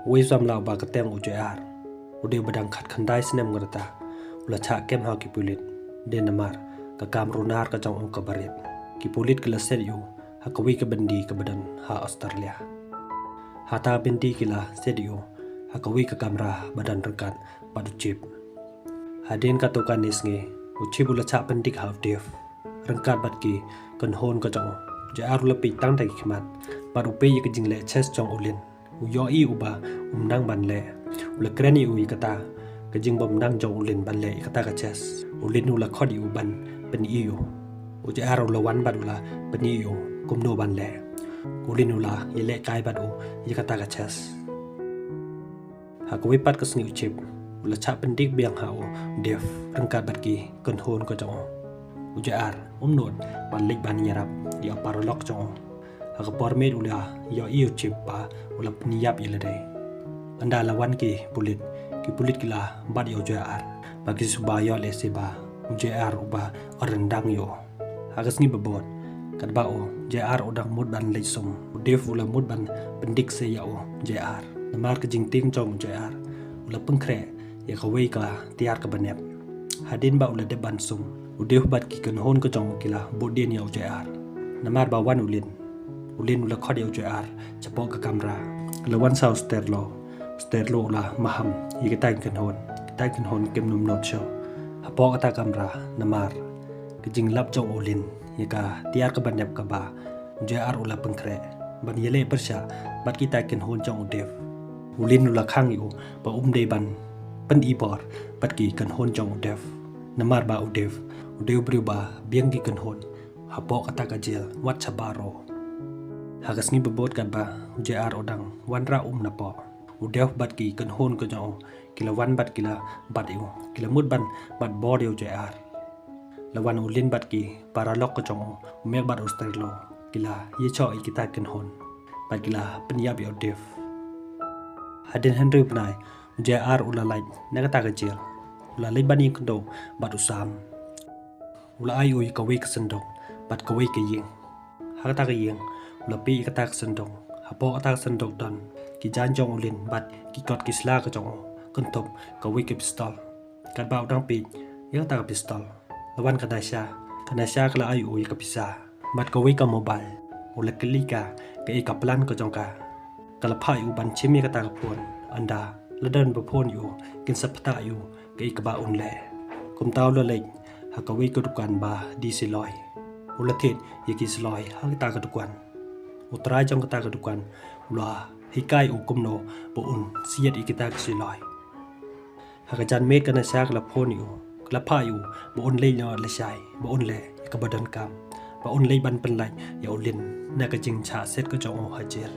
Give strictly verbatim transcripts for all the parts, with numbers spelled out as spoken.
Uwei u samla uba kyrteng u J R, u dei uba dang khatkhyndai snem ka rta, u la shah kem ha ki pulit. Dei namar ka kam runar ka jong u kaba rit, ki pulit ki la siat ïa u ha kawei ka byndi kaba don ha Australia. Ha kata ka byndi ki la siat ïa u ha kawei ka kamra ba don ryngkat bad u Chip. Hadien katto katne sngi, u Chip u la shah pyndik ha u Dave ryngkat bad ki kynhun ka jong u. U J R u la peit tang da ki khmat bad u peit ïa ka jingleh chess jong u Lin. U ïohi uba um nang ban leh. U la kren ïa u ïa kata ka jingbym nang jong u Lin ban leh ïa kata ka chess. U Lin u la khot ïa u ban pyni ïa u. U J R u la wan bad u la pyni ïa u kumno ban leh. U Lin u la ïalehkai bad u ïa kata ka chess. Ha kawei pat ka sngi u Chip u la shah pyndik biang ha u Dave ryngkat bad ki kynhun ka jong u. U J R um nud ban leit ban ïarap ïa u paralok jong u. Ha ka por miet u la ïohi u Chip ba u la pynïap ïa lade. Ynda la wan ki pulit, ki pulit ki la bat ïa u J R ba ki suba ïoh lehse ba u J R uba ot ryndang ïa u. Ha ka sngi ba bud, katba u J R u dang mut ban leit sum, u Dave u la mut ban pyndik se ïa u J R. Namar ka jingtieng jong u J R, u la pynkhreh ïa kawei ka tiar kaba nep. Hadien ba u la dep ban sum, u Dave bad ki kynhun ka jong u ki la bud dien ïa u J R. Namar ba wan u Lin, u Lin u la khot ïa u J R shapoh ka kamra. La wan sa u Sterlo. U Sterlo u la maham ïa kita ki kynhun. Kita ki kynhun kim nym nud shuh hapoh kata ka kamra namar ka jinglap jong u Lin ïa ka tiar kaba nep kaba u J R u la pynkhreh ban ïaleh pyrshah bad kita ki kynhun jong u Dave. U Lin u la khang ïa u ba um dei ban pyni bor bad ki kynhun jong u Dave. Namar ba u Dave u dei u briew ba biang ki kynhun hapoh kata ka jel wat shabar ruh. Ha ka sngi ba bud katba u J R u dang wanrah um napoh, u Dave bad ki kynhun ka jong u ki la wan bad ki la bat ïa u, ki la mut ban bat bor ïa u J R. La wan u Lin bad ki paralok ka jong u, u Mac bad u Sterlo, ki la ïashoh ïa kita ki kynhun bad ki la pynïap ïa u Dave. Hadien hynriew bnai u J R u la leit na kata ka jel. U la leit ban ïakynduh bad u Sam. U la ai ïa u ïa kawei ka synduk bad kawei ka ïing. Ha kata ka ïing u la peit ïa kata ka synduk. Hapoh kata ka synduk don ki jaiñ jong u Lin bad ki kot ki sla ka jong u, kynthup kawei ka pistol. Katba u dang peit ïa kata ka pistol, la wan ka Nasha. Ka Nasha ka la ai ïa u ïa ka pisa bad kawei ka mobile. U la kylli ka kaei ka plan ka jong ka. Ka la phah ïa u ban shim ïa kata ka phone. Ynda la don ba phone ïa u, kin sa ktah ïa u kaei kaba un leh. Kumta u la leit ha kawei ka dukan ba die siloi. U la thied ïa ki siloi ha kata ka dukan. U trai jong kata ka dukan u la hikai ïa u kumno ba un siat ïa kita ki siloi. Ha ka janmiet ka Nasha ka la phone ïa u, ka la phah ïa u ba un leit noh lashai, ba un leh ïa kaba donkam, ba un leit ban pynlait ïa u Lin na ka jingshah set ka jong u ha jel.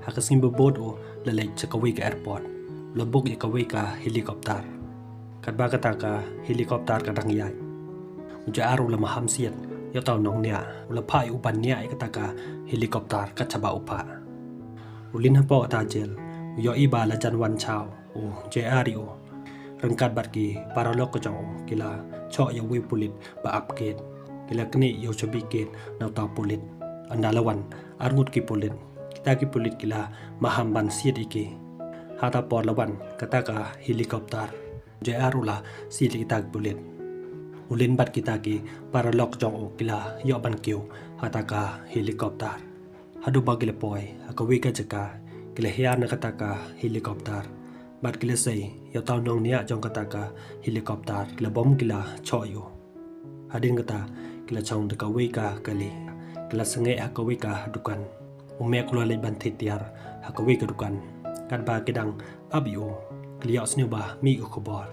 Ha ka sngi ba bud u la leit sha kawei ka airport, u la book ïa kawei ka helicopter. Katba kata ka helicopter ka dang ïaid, u J R u la maham siat ïa uta u nongniah, u la phah ïa u ban niah ïa kata ka helicopter kat shaba u phah. U Lin hapoh kata jel u ïohi ba la jan wan shaw u J R ïa u ryngkat bad ki paralok ka jong u. Ki la shoh ïa uwei u pulit ba ap gate. Ki la knieh ïa u shabi gate na uta u pulit. Ynda la wan arngut ki pulit, kita ki pulit ki la maham ban siat ïa ki. Ha kata por la wan kata ka helicopter, u J R u la siat ïa kita ki pulit. U Lin bad kita ki paralok jong u ki la ïoh ban kiew ha kata ka helicopter. Haduh ba ki la poi ha kawei ka jaka, ki la hiar na kata ka helicopter bad ki la sei ïa uta u nongniah jong kata ka helicopter. Ki la bom, ki la shoh ïa u. Hadien kata ki la shong da kawei ka kali, ki la sangeh ha kawei ka dukan. U Mac u la leit ban thied tiar ha kawei ka dukan. Katba ki dang ap ïa u, ki la ïohsngew ba mih ka khubor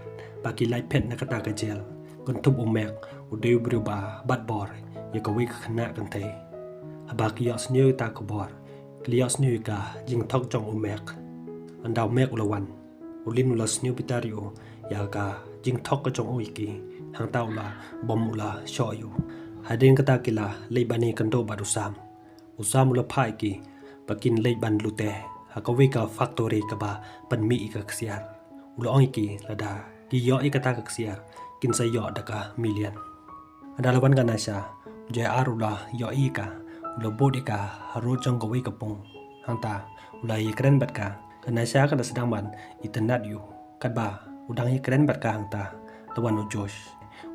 ba ki lait phet na kata ka jel. Kynthup u Mac u dei u briew ba bat bor ïa kawei ka khynnah kynthei. Haba ki ïohsngew ïa kata ka khubor, ki la ïohsngew ïa ka jingthok jong u Mac. Ynda u Mac u la wan, u Lin u la sngewbitar ïa u ïa ka jingthok ka jong u ïa ki. Hangta u la bom, u la shoh ïa u. Hadien kata ki la leit ban ïakynduh bad u Sam. U Sam u la phah ïa ki ba kin leit ban lute ha kawei ka factory kaba pynmih ïa ka ksiar. U la ong ïa ki lada ki ïoh ïa kata ka ksiar, kin sa ïoh da ka million. Ynda la wan ka Nasha, u J R u la ïohi ïa ka, u la bud ïa ka harud jong kawei ka pung. Hangta u la ïakren bad ka. Ka Nasha ka la sdang ban itynnad ïa u. Katba u dang ïakren bad ka hangta, la wan u Josh.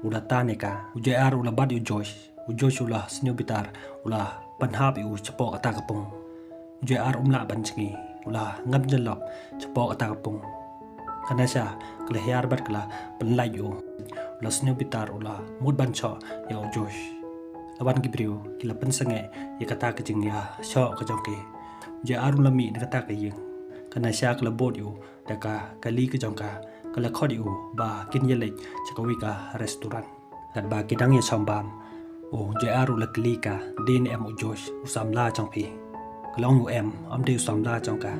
U la tan ïa ka. U J R u la bat ïa u Josh. U Josh u la sniew bitar, u la pynhap ïa u shapoh kata ka pung. U J R um lah ban jngi, u la ngam jyllop shapoh kata ka pung. Ka Nasha ka la hiar bad ka la pynlait ïa u. U la sniew bitar, u la mut ban shoh ïa u Josh. La wan ki briew ki la pynsangeh ïa kata ka jingïashoh ka jong ki. U J R u la mih na kata ka ïing. Ka Nasha ka la bud ïa u da ka kali ka jong ka, ka la khot ïa u ba kin ïaleit sha kawei ka restaurant. Katba ki dang ïashong bam, u J R u la kylli ka, dei ne em u Josh u samla jong phi? Ka la ong ïa u em, ym dei u samla jong ka.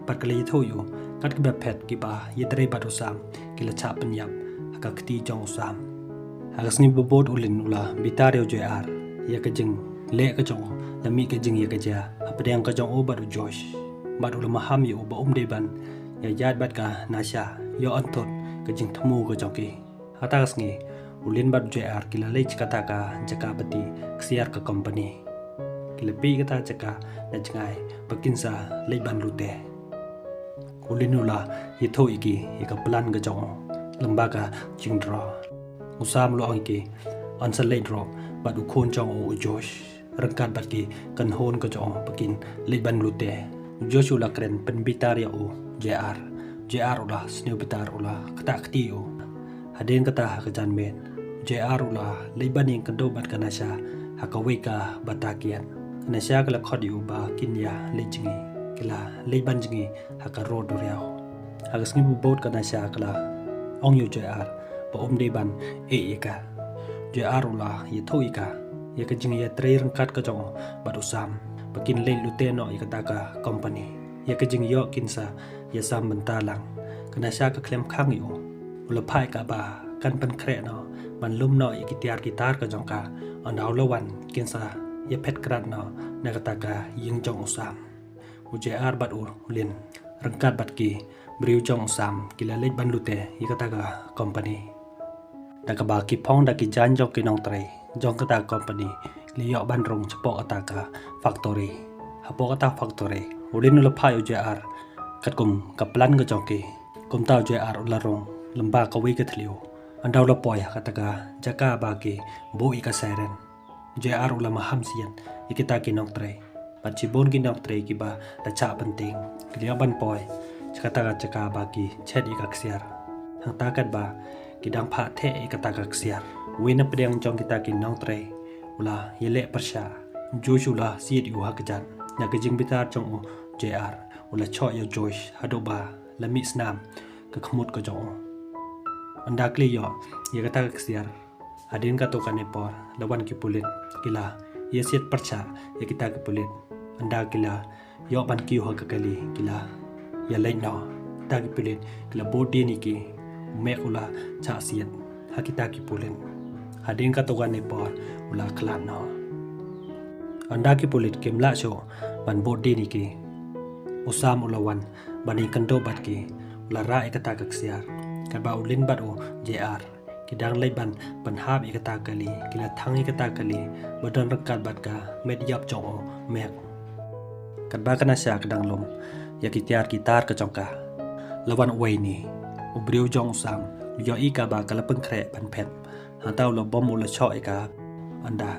Bad ka la ïathuh ïa u, kat kiba phet kiba ïatrei bad u Sam ki la shah pynïap ha ka kti jong u Sam. Ha ka sngi ba bud u Lin u la bitar ïa u J R ïa ka jingleh ka jong u, la mih ka jingïakajia hapdeng ka jong u bad u Josh. Bad u la maham ïa u ba um dei ban ïaid bad ka Nasha, ïoh antud ka jingthmu ka jong ki. Hata ka sngi u Lin bad u J R ki la leit sha kata ka jaka pynti ksiar ka company. Ki la peit kata jaka na jngai ba kin sa leit ban lute. U Lin u la ïathuh ïa ki ïa ka plan ka jong u lyngba ka jingdraw. U Sam u la ong ïa ki, yn sa leit ruh bad u khun jong u, u Josh, ryngkat bad ki kynhun ka jong u ba kin leit ban lute. U Josh u la kren pynbitar ïa u J R. J R u la sniew bitar, u la ktah kti ïa u. Hadien kata ha ka janmiet, J R u la leit ban ïakynduh bad ka Nasha ha kawei ka bata kiad. Ka Nasha ka la khot ïa u ba kin ïaleit jngi. Ki la leit ban jngi ha ka rud duriaw. Ha ka sngi ba bud ka Nasha ka la ong ïa u J R ba um dei ban ïeh ïa ka. J R u la ïathuh ïa ka ïa ka jingïatrei ryngkat ka jong u bad u Sam ba kin leit lute noh ïa kata ka company, ïa ka jingïoh kin sa ïasam bynta lang. Ka Nasha ka khlem khang ïa u. U la phah ïa ka ba kan pynkhreh noh ban lum noh ïa ki tiar ki tar ka jong ka. Ynda u la wan kin sa ïaphet krad noh na kata ka ïing jong u Sam. U J R bad u Lin ryngkat bad ki briew jong u Sam ki la leit ban lute ïa kata ka company. Da kaba ki phong da ki jaiñ jong ki nongtrei jong kata ka company ki la ïoh ban rung shapoh kata ka factory. Hapoh kata factory u Lin u la phah ïa u J R katkum ka plan ka jong ki. Kumta u J R u la rung lyngba kawei ka thliew. Ynda u la poi ha kata ka jaka ba ki buh ïa ka siren, u J R u la maham siat ïa kita ki nongtrei. Bad shibun ki nongtrei kiba la shah pyntieng ki la ïoh ban poi sha kata ka jaka ba ki shet ïa ka ksiar. Hangta katba ki dang phah theh ïa kata ka ksiar, uwei na pdeng jong kita ki nongtrei u la ïaleh pyrshah. U Josh u la siat ïa u ha kjat. Na ka jingbitar jong u J R u la shoh ïa u Josh haduh ba la mih snam ka khmut ka jong u. Ynda ki la ïoh ïa kata ka ksiar, hadien katto katne por la wan ki pulit. Ki la ïasiat pyrshah ïa kita ki pulit. Ynda ki la ïoh ban kiew ha ka kali ki la ïaleit noh. Kita ki pulit ki la bud dien ïa ki. U Mek u la shah siat ha kita ki pulit. Hadien katto katne por u la khlad noh. Ynda ki pulit kim lah shuh ban bud dien ïa ki, u Sam u la wan ban ïakynduh bad ki. U la rah ïa kata ka ksiar. Katba u Lin bad u J R ki dang leit ban pynhap ïa kata ka kali, ki la thang ïa kata ka kali ba don ryngkat bad ka met ïap jong u Mek. Katba ka Nasha ka dang lum ïa ki tiar ki tar ka jong ka, la wan uwei ne u briew jong u Sam. U ïohi ka ba ka la pynkhreh ban phet. Hangta u la bom u la shoh ïa ka. Ynda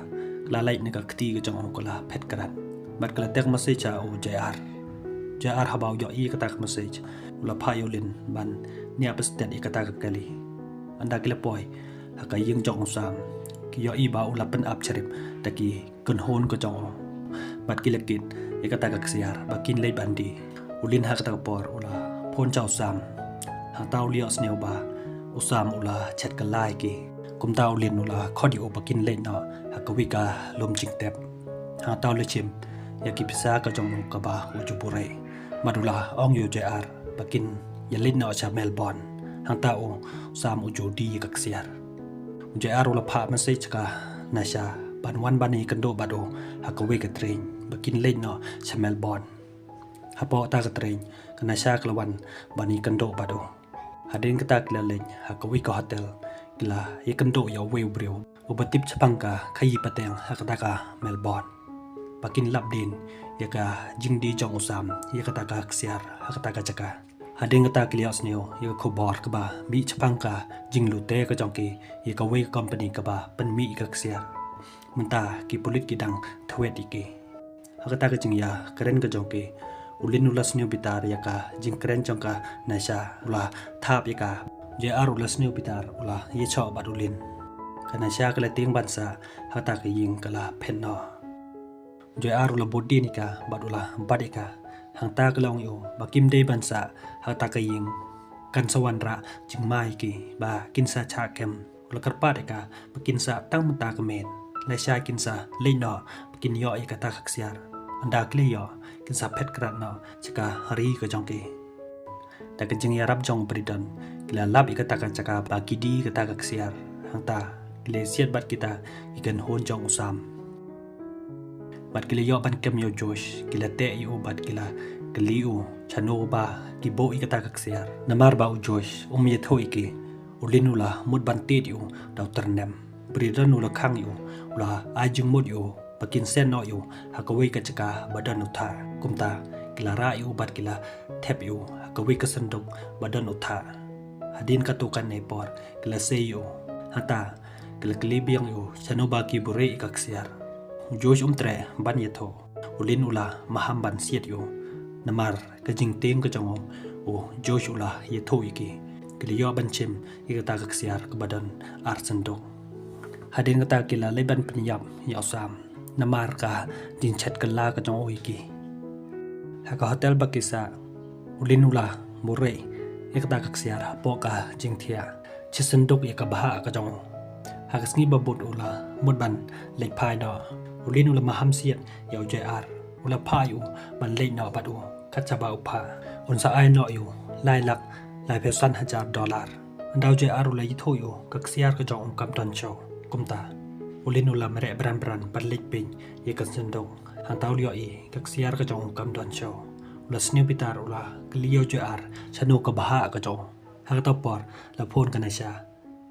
ka la leit na ka kti ka jong u ka la phet krad. Bad ka la text message ha u J R. J R haba u ïohi kata ka message u la phah ïa u Lin ban niah pynstet ïa kata ka kali. Ynda ki la poi ha ka ïing jong u Sam, ki ïohi ba u la pynap sharip da ki kynhun ka jong u. Bad ki la kit ïa kata ka ksiar ba kin leit ban die. U Lin ha kata ka por u la phone sha u Sam. Hangta u la ïohsngew ba u Sam u la shet kylla ïa ki. Kumta u Lin u la khot ïa u ba kin leit noh ha kawei ka lum jingtep. Hangta u la shim ïa ki pisa ka jong u kaba u ju buh. Bad u la ong ïa u J R ba kin ïaleit noh sha Melbourne. Hangta u Sam u ju die ïa ka ksiar. U J R u la phah message sha ka Nasha ban wan ban ïakynduh bad u ha kawei ka train ba kin leit noh sha Melbourne. Hapoh kata ka train ka Nasha ka la wan ban ïakynduh bad u. Hadien kata ki la leit ha kawei ka hotel, ki la ïakynduh ïa uwei u briew uba tip shaphang ka khaïi pateng ha kata ka Melbourne ba kin lap dien ïa ka jingdie jong u Sam ïa kata ka ksiar ha kata ka jaka. Hadien kata ki la ïohsngew ïa ka khubor kaba mih shaphang ka jinglute ka jong ki ïa kawei ka company kaba pynmih ïa ka ksiar. Mynta ki pulit ki dang thwet ïa ki. Ha kata ka jingïakren ka jong ki, u Lin u la sniew bitar ïa ka jingkren jong ka Nasha, u la thap ïa ka. U J R u la sniew bitar, u la ïashoh bad u Lin. Ka Nasha ka la tieng ban sah ha kata ka ïing, ka la phet noh. U J R u la bud dien ïa ka bad u la bat ïa ka. Hangta ka la ong ïa u ba kim dei ban sah ha kata ka ïing, kan sa wanrah jingma ïa ki ba kin sa shah kem. U la kyrpad ïa ka ba kin sah tang mynta ka miet, lashai kin sa leit noh ba kin ïoh ïa kata ka ksiar. Ynda ki la ïoh, kin sa phet krad noh sha ka ri ka jong ki. Da ka jingïarap jong u Bridon, ki la lap ïa kata ka jaka ba ki die kata ka ksiar. Hangta ki la siat bad kita ki kynhun jong u Sam. Bad ki la ïoh ban kem ïa u Josh, ki la teh ïa u bad ki la kylli ïa u shano ba ki buh ïa kata ka ksiar. Namar ba u Josh um ïathuh ïa ki, u Lin u la mut ban tied ïa u da u tyrnem. U Bridon u la khang ïa u, u la ai jingmut ïa u ba kin send noh ïa u ha kawei ka jaka ba don u thah. Kumta ki la rah ïa u bad ki la thep ïa u ha kawei ka synduk ba don u thah. Hadien katto katne por ki la sei ïa u. Hangta ki la kylli biang ïa u shano ba ki buhrieh ïa ka ksiar. U Josh um treh ban ïathuh. U Lin u la maham ban siat ïa u. Namar ka jingtieng ka jong u, u Josh u la ïathuh ïa ki. Ki la ïoh ban shim ïa kata ka ksiar kaba don ar synduk. Hadien kata ki la leit ban pynïap ïa u Sam namar ka jingshad kylla ka jong u ïa ki. Ha ka hotel ba ki sah, u Lin u la buhrieh ïa kata ka ksiar hapoh ka jingthiah, shi synduk ïa ka bhah ka jong u. Ha ka sngi ba bud u la mut ban leit phai noh. U Lin u la maham siat ïa u J R. U la phah ïa u ban leit noh bad u. Kat shaba u phah, un sa ai noh ïa u lai lak laiphew san hajar dollar. Ynda u J R u la ïathuh ïa u ka ksiar ka jong u kam don shuh. Kumta u Lin u la mareh bran bran ban leit peit ïa ka synduk. Hangta u la ïohi ka ksiar ka jong u kam don shuh. U la sniew bitar, u la kylli ïa u J R shano ka bhah ka jong u. Ha kata ka por la phone ka Nasha.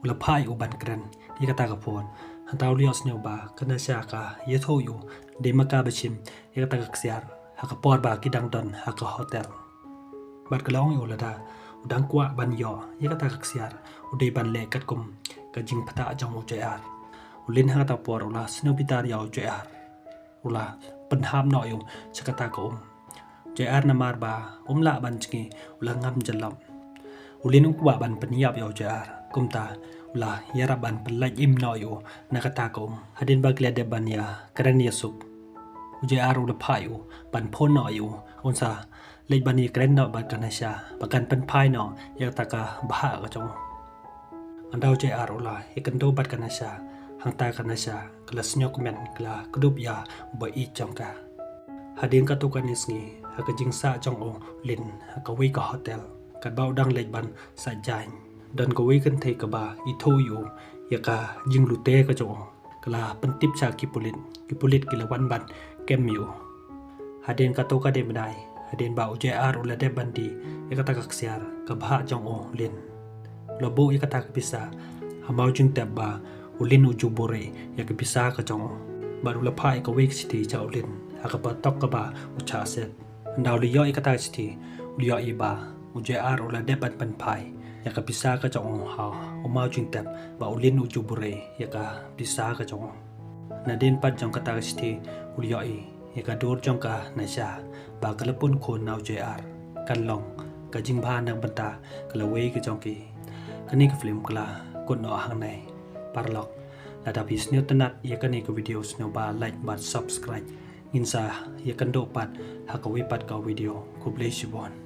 U la phah ïa u ban kren ïa kata ka phone. Hangta u la ïohsngew ba ka Nasha ka ïathuh ïa u dei ma ka ba shim ïa kata ka ksiar ha ka por ba ki dang don ha ka hotel. Bad ka la ong ïa u lada u dang kwah ban ïoh ïa kata ka ksiar, u dei ban leh katkum ka jingpyrta jong u J R. U Lin ha kata ka por u la sniew bitar ïa u J R. U la pynhap noh ïa u sha kata ka um. J R namar ba um lah ban jngi, u la ngam jyllop. U Lin um kwah ban pynïap ïa u J R. Kumta u la ïarap ban pynlait im noh ïa u na kata ka um. Hadien ba ki la dep ban ïakren ïasuk, u J R u la phah ïa u ban phone noh ïa u, un sa leit ban ïakren noh bad ka Nasha ba kan pynphai noh ïa kata ka bhah ka jong u. Ynda u J R u la ïakynduh bad ka Nasha, hangta ka Nasha ka la sñiawkmen, ka la kdup ïa u ba ïeit jong ka. Hadien katto katne sngi, ha ka jingsah jong u Lin ha kawei ka hotel, katba u dang leit ban sah jaiñ, don kawei kynthei kaba ithuh ïa u ïa ka jinglute ka jong u. Ka la pyntip sha ki pulit, ki pulit ki la wan ban kem ïa u. Hadien katto katne bnai, hadien ba u J R u la dep ban die ïa kata ka ksiar ka bhah jong u Lin, u la buh ïa kata ka pisa ha maw jingtep ba u Lin u ju buhrieh ïa ka pisa ka jong u. Bad u la phah ïa kawei ka shithi sha u Lin ha kaba tok kaba u shah set. Ynda u la ïoh ïa kata ka shithi, u la ïohi ba u J R u la dep ban pynphai ïa ka pisa ka jong u ha u maw jingtep ba u Lin u ju buhrieh ïa ka pisa ka jong u. Nadien pat jong kata ka shithi, u la ïohi ïa ka dur jong ka Nasha ba ka la pun khun na u J R. Kan long ka jingbha na ka bynta ka lawei ka jong ki. Kane ka film ka la kut noh hangne, paralok. Lada phi sñiawtynnat ïa kane ka video, sñiawbha like bad subscribe. Ngin sa ïakynduh pat ha kawei pat ka video. Khublei shibun.